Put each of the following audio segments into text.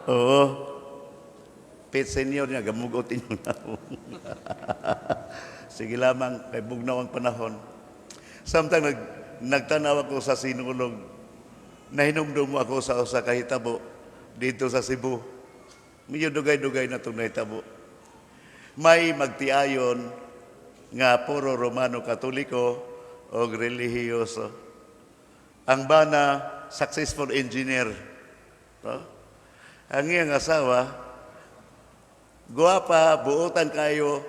Oo. Pet senior niya, gamugot inyong nawong. Sige lamang, kay bugnaw ang panahon. Samtang nagtanaw ako sa sinulog, nahinumdum ako sa usa ka hitabo dito sa Cebu. Medyo dugay-dugay na itong nahitabo. May magtiayon nga puro Romano Katoliko o relihiyoso. Ang bana, successful engineer. No? Ang iyang asawa, guwapa, buotan kayo,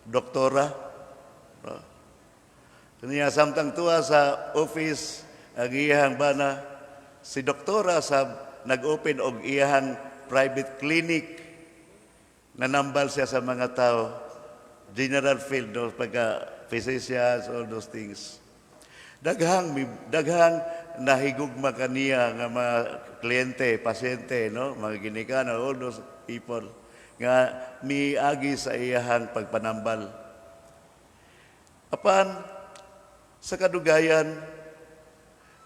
doktora. No? Niya samtang tuwa sa office ang iyang bana, si doktora sa nag-open og iyang private clinic. Nanambal siya sa mga tao. General field, no, pagka physicians, all those things. Daghang nahigugma kaniya nga mga kliyente, pasyente, no, mga ginikanan, all those people nga miagi sa iyahang pagpanambal. Apan sa kadugayan,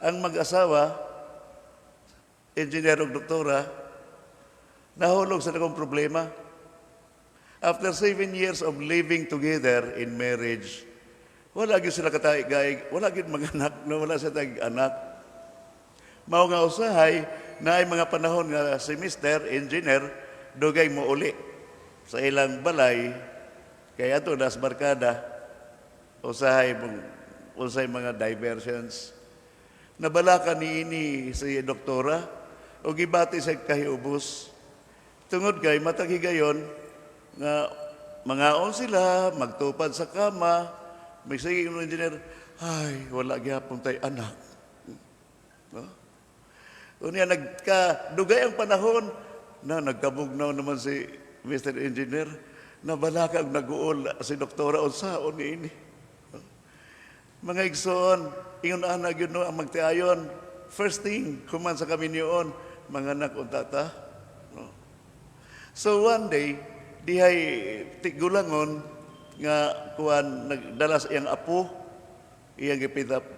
ang mag-asawa, engineer ug doktora, nahulog sa dakong problema. After 7 years of living together in marriage, wala gyud sila katay, wala gyud mga anak, no, wala sila tag anak. Mao nga usahay na ay mga panahon nga si Mr. Engineer dugay mo uli sa ilang balay kay ato nas barkada, usahay mong usay mga diversions. Nabalaka ni ini si doktora o gibati sa kahiubos tungod kay matag higayon nga mangaon sila, magtupad sa kama, may sige yung engineer, "Ay, wala gyapon tay anak." No? Unya nagka dugay ang panahon na nagkabugnaw naman si Mr. Engineer, nabalaka og nag-uol si doktora, unsaon ni ini. Mga igsoon, ingon ana gyud, no, ang magtiayon. First thing, human sa kaminyoon, manganak unta ta. No? So one day, dihay tigulangon nga kuan nagdala sa iyang apo, iyang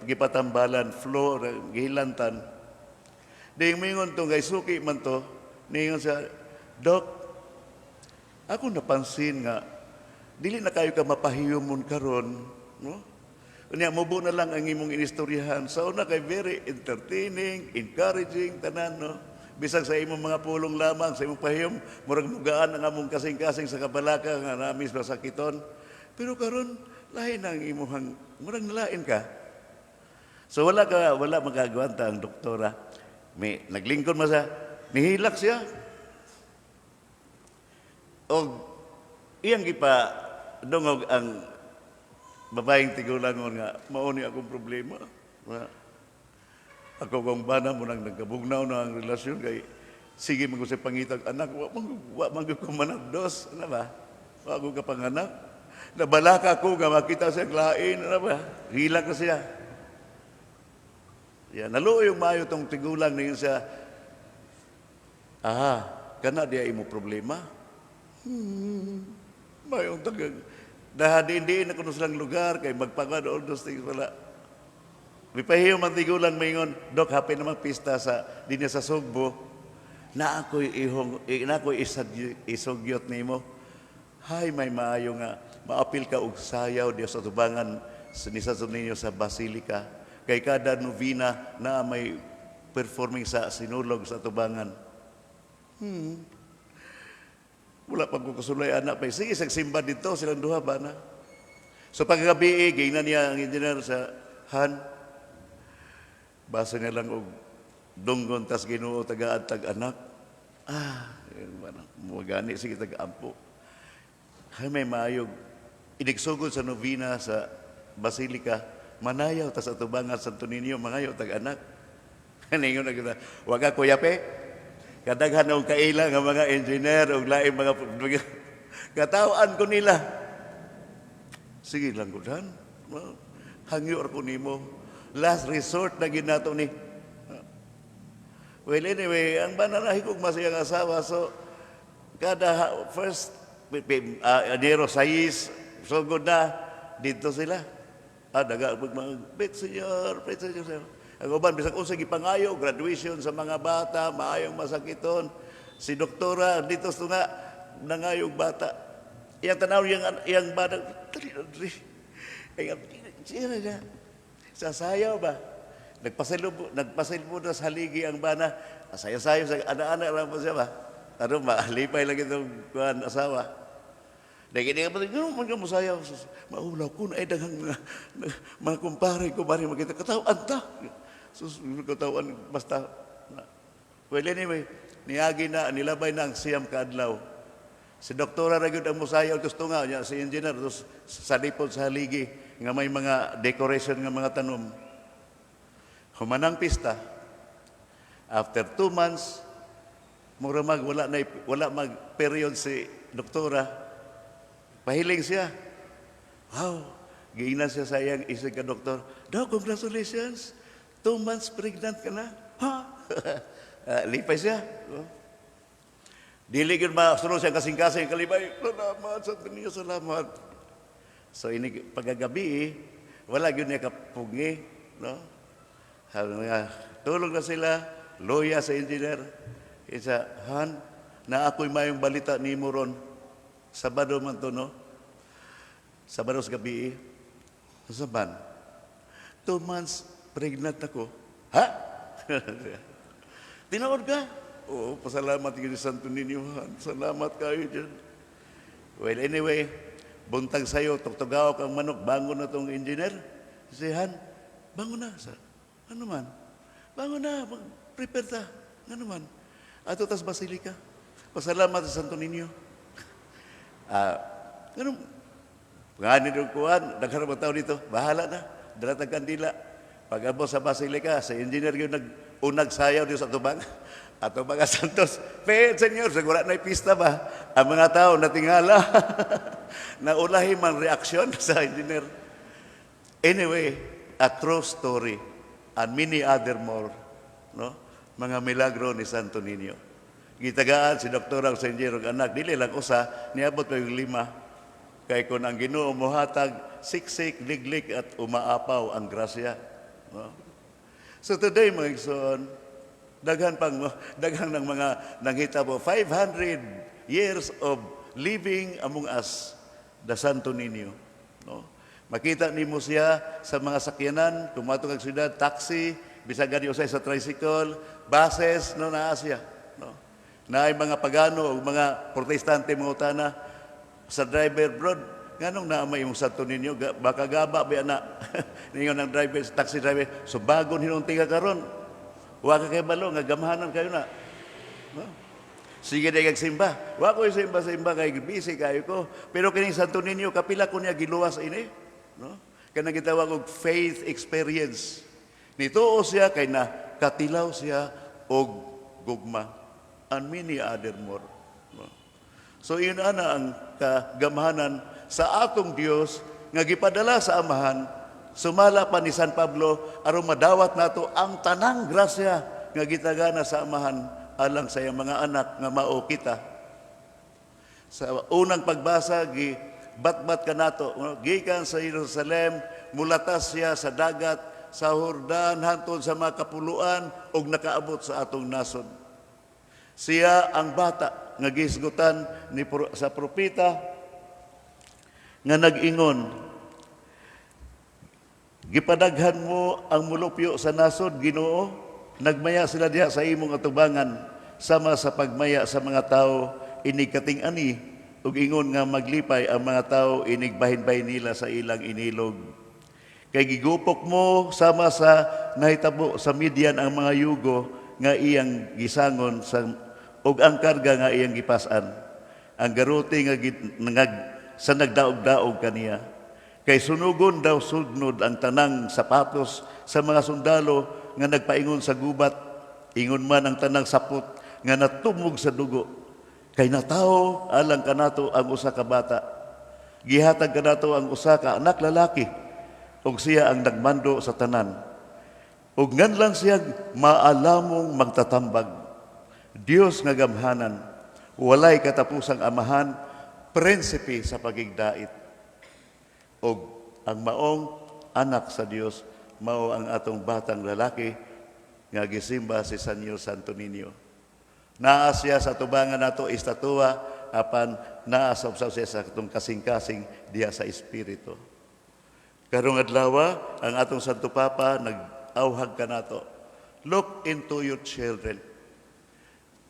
gipatambalan, floor, gihilantan. Di mingon to, kay suki man to, ningon siya, "Dok, ako napansin nga, dili na kayo ka mapahiyumon karon, no? Unya mubo na lang ang imong inistoryahan. Sa una kay very entertaining, encouraging, tanan, no? Bisag sa imong mga pulong lamang, sa imong pahiyom, murag mugaan ang among kasing-kasing sa kabalaka nga namis masakiton. Pero karon lain ang imong, murag nalain ka." So wala makagwanta ang doktora. May naglingkod man siya, nihilak siya. Og iyang gipa dungog ang babaeng tigulangon nga mao ni akong problema. Nga, ako kong bana mo nang nagkabugnaw na ang relasyon kay sige man ko sa pangitag anak, wa man ko managdos, ano ba? Wa ko kapanganak. Nabalaka ko nga makita siya lain, ano ba? Hilak na siya. Ya, naluoy yung maayo tong tigulang ningon siya, "Ah, kana diya imo problema." Mayong tagang dahadi na kuno silang lugar kay magpagad, all those things, wala. Mipahiyo man tigulang, maingon, "Dok, happy naman pista sa dinhi sa Sugbo. Na ako'y ihong, na ako'y isugyot nimo. Hay, may maayo nga maapil ka og sayaw diya sa tubangan sa ni sa ninyo sa Basilica. Kay kada novena na may performing sa sinulog sa tubangan." Wala pa ko kasulay anak pa. Sige, sa simba dito, silang duha ba na? So pagkagabi, gingnan niya ang engineer sa han. Basa niya lang og dunggon tas Ginoo tagaan tag anak. Ah, yun ba na? Magani sige tag-ampo. Hay, may maayog inigsugod sa novena sa Basilica, manayaw ta sa tubangan Santo Niño, mangayo tag anak. Ningon na kita, "Wag ka, Kuya Pe. Kadaghan og kaila nga mga engineer ug laing mga katawhan ko nila. Sige lang gud han. Hangyo ra ko nimo. Last resort na ginato ni." Well, anyway, ang bana nahigugma sa iyang asawa. So, kada first, Enero 6, sugod na, dito sila. Ah, daga, mga, "Pet Senyor, Pet Senyor." Ang uban bisag unsa gipangayo, graduation sa mga bata, maayong masakiton. Si doktora dito sa nga nangayog bata. Iyang tanaw iyang iyang bata, dali dali. Ay, siya na siya. Sasayaw ba? Nagpasilbo, nagpasilbo na sa haligi ang bana. Sayo-sayo sa ana-ana lang po siya ba? Ano ba? Lipay lang itong kuan asawa. Dahil hindi ka pa, gano'n man ka mosayaw. Maulaw ko na ay daghang mga kumpare ko, bari makita, katawan ta. Sus, katawan, basta. Well, anyway, niagi na, nilabay na ang 9 ka adlaw. Si doktora ra gyud ang mosayaw gusto nga niya, si engineer tapos sa lipod sa haligi nga may mga decoration nga mga tanom. Humanang pista, after 2 months, mura mag wala na wala mag period si doktora. Pahiling siya. Wow, giingnan siya sa iyang isig ka doktor. "Dok, congratulations. 2 months pregnant ka na." Ha? Ah, lipay siya. Oh. Dili gyud masunod siya kasing-kasing kalibay. Salamat sa niyo, salamat. So ini pagkagabi, wala gyud niya kapungi, no? Sabi nga, tulog na sila, loya sa engineer. Isa, "Han, na ako'y mayong balita ni mo ron." Sabado man to, no? Sabado sa gabi. Saban, 2 months pregnant ako. Ha? Tinuod ka? Oo, pasalamat kayo sa Santo Niño. Han. Salamat kayo dyan. Well, anyway, buntag sa'yo, tugtugaw kang manok, bangon na tong engineer. Si Han, bangon na. Sa, ano man? Bangon na, prepare ta. Ano man? Ato tas basilika. Pasalamat sa Santo Niño. Ah, ano? Ngani doon kuan, daghan mga tao dito, bahala na. Dala tag kandila. Pag abot sa basilika, sa engineer yun nag unag sayaw dito sa tubang. Ato mga Santos, Pe, Senyor, siguro na pista ba? Ang mga tao natingala. Naulahi man reaksyon sa engineer. Anyway, a true story and many other more, no? Mga milagro ni Santo Niño. Gitagaan si Dr. ang Senjero anak, dili lang usa, niabot pa yung lima. Kay kung ang Ginoo mohatag, siksik, liglik at umaapaw ang grasya. No? So today, mga igsoon, daghan pang daghan ng mga nanghitabo, 500 years of living among us, the Santo Niño, no? Makita nimo siya sa mga sakyanan, kung moadto kag syudad, taxi, bisag gani usay sa tricycle, buses, no, naa siya, no? Naay mga pagano o mga protestante mga utana sa driver, "Bro, nganong naa may imong Santo Niño? Baka gaba ba na?" Ningon ng driver, taxi driver, "So bagon hinunti ka karon. Wa ka kay balo nga gamhanan kayo na. No? Sige na kag simba." "Wa ko simba-simba kay busy kayo ko. Pero kining Santo Niño, kapila ko niya giluwas ini." No? Kanang gitawag og faith experience. Nituo siya kay na katilaw siya og gugma and many other more. No? So yun ana ang kagamhanan sa atong Dios nga gipadala sa Amahan sumala pa ni San Pablo aron madawat nato ang tanang grasya nga gitagana sa Amahan alang sa iyang mga anak nga mao kita. Sa unang pagbasa gi batbat kanato, no? Gikan sa Jerusalem, mulatas siya sa dagat sa Jordan hantod sa mga kapuluan ug nakaabot sa atong nasod. Siya ang bata nga gisgutan ni sa propeta nga nag-ingon, "Gipadaghan mo ang mulupyo sa nasod, Ginoo. Nagmaya sila diha sa imong atubangan sama sa pagmaya sa mga tao inig kating-ani ug ingon nga maglipay ang mga tao inig bahin-bahin nila sa ilang inilog. Kay gigupok mo sama sa nahitabo sa Midian ang mga yugo nga iyang gisangon sa ug ang karga nga iyang gipas-an. Ang garote nga sa nagdaog-daog kaniya. Kay sunugon daw sugnod ang tanang sapatos sa mga sundalo nga nagpaingon sa gubat, ingon man ang tanang sapot nga natumog sa dugo. Kay natawo alang kanato ang usa ka bata. Gihatag kanato ang usa ka anak lalaki ug siya ang nagmando sa tanan. Ug nganlan siya Maalamong Magtatambag. Dios nga Gamhanan, Walay Katapusang Amahan, Prinsipe sa Pagigdait." Og ang maong anak sa Dios Mao ang atong batang lalaki nga gisimba si Señor Santo Niño. Naa siya sa tubangan nato estatua, apan naa sa siya sa atong kasing-kasing diha sa espiritu. Karong adlaw, ang atong Santo Papa nag-awhag kanato. Look into your children,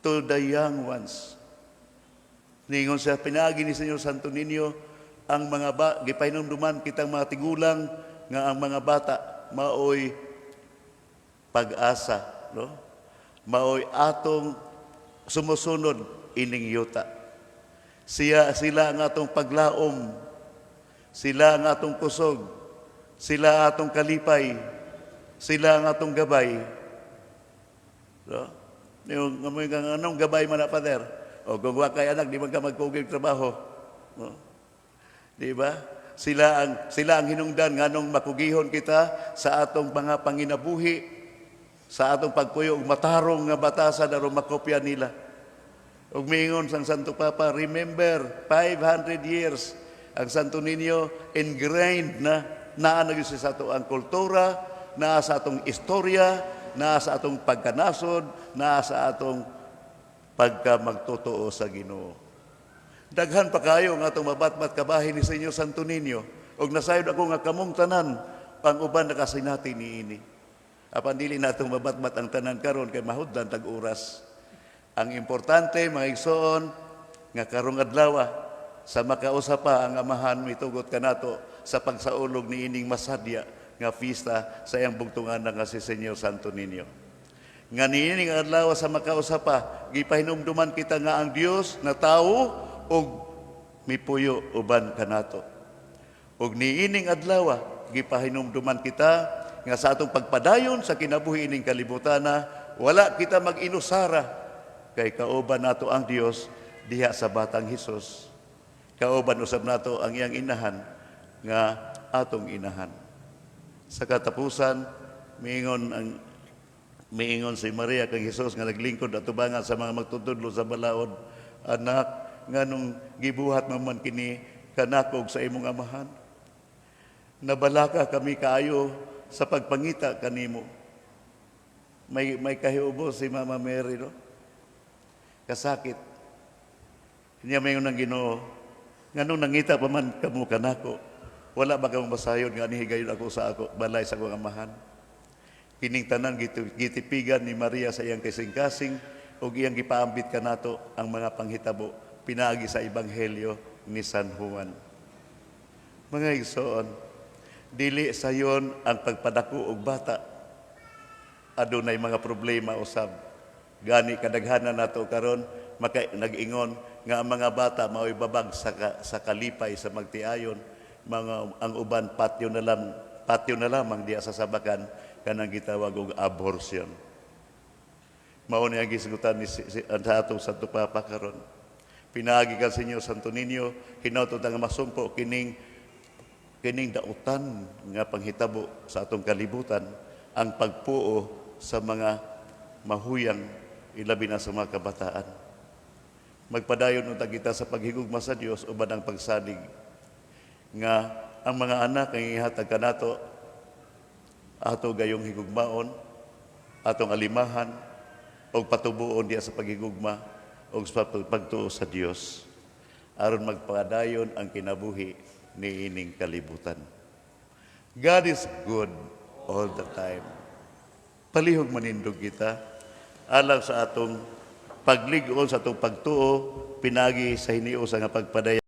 to the young ones. Ningon sa pinaagi ni Señor Santo Niño, ang mga ba, gipahinumduman kitang mga tigulang nga ang mga bata maoy pag-asa, no? Maoy atong sumusunod ining yuta. Sila ang atong paglaom. Sila ang atong kusog. Sila atong kalipay. Sila ang atong gabay. No? Yung ngamoy kang anong gabay man na, Father? O kung wa kay anak, di man ka magkugig trabaho. No? Di ba? Sila ang hinungdan nganong makugihon kita sa atong mga panginabuhi, sa atong pagpuyo og matarong nga batasan aron makopya nila. Ug miingon sang Santo Papa, remember, 500 years ang Santo Niño ingrained na, naa na gyud sa ato ang kultura, naa sa atong istorya, naa sa atong pagkanasod, naa sa atong pagka magtotoo sa Ginoo. Daghan pa kayo nga atong mabatbat kabahin ni Señor Santo Niño. Og nasayod ako nga kamong tanan pang uban nakasinati niini. Apan dili natong mabatbat ang tanan karon kay mahudlan tag oras. Ang importante, mga igsoon, nga karong adlaw sa makausa pa ang Amahan mitugot kanato sa pagsaulog ni ining masadya nga pista sa iyang bugtungan nga si Señor Santo Niño. Nga niining adlaw sa makausa pa, gipahinumduman kita nga ang Dios na tao ug mipuyo uban kanato. Ug niining adlaw gipahinumduman kita nga sa atong pagpadayon sa kinabuhi ining kalibutana, wala kita mag-inusara kay kauban nato ang Dios diha sa batang Hesus. Kauban usab nato ang iyang inahan nga atong inahan. Sa katapusan, miingon si Maria kang Hesus nga naglingkod atubangan sa mga magtutudlo sa balaod, "Anak, nganong gibuhat man man kini kanako ug sa imong amahan? Nabalaka kami kaayo sa pagpangita kanimo." May kahiubo si Mama Mary, no? Kasakit. Niya mayon ng Ginoo, "Nganong nangita pa man kamo kanako? Wala ba kamo masayod nga nihigayon ako sa ako balay sa akong amahan?" Kining tanan gitipigan ni Maria sa iyang kasing-kasing ug iyang gipaambit kanato ang mga panghitabo pinaagi sa Ebanghelyo ni San Juan. Mga igsoon, dili sayon ang pagpadako og bata. Adunay mga problema usab. Gani kadaghanan nato karon maka nag-ingon nga ang mga bata mao'y babag sa kalipay sa magtiayon, mga ang uban patyo na lamang diya sa sabakan, kanang gitawag og abortion. Mao ni ang gisgutan ni ang sa atong Santo Papa karon. Pinaagi kan Señor Santo Niño, hinaut nga masumpo kining dautan nga panghitabo sa atong kalibutan, ang pagpuo sa mga mahuyang, ilabi na sa mga kabataan. Magpadayon unta kita sa paghigugma sa Dios uban ang pagsalig nga ang mga anak ang ihatag kanato, ato gayong higugmaon, atong alimahan og patubuon diya sa paghigugma og sa pagtuo sa Dios aron magpadayon ang kinabuhi niining kalibutan. God is good all the time. Palihog manindog kita alang sa atong paglig-on sa atong pagtuo pinaagi sa hiniusa nga pagpadaya.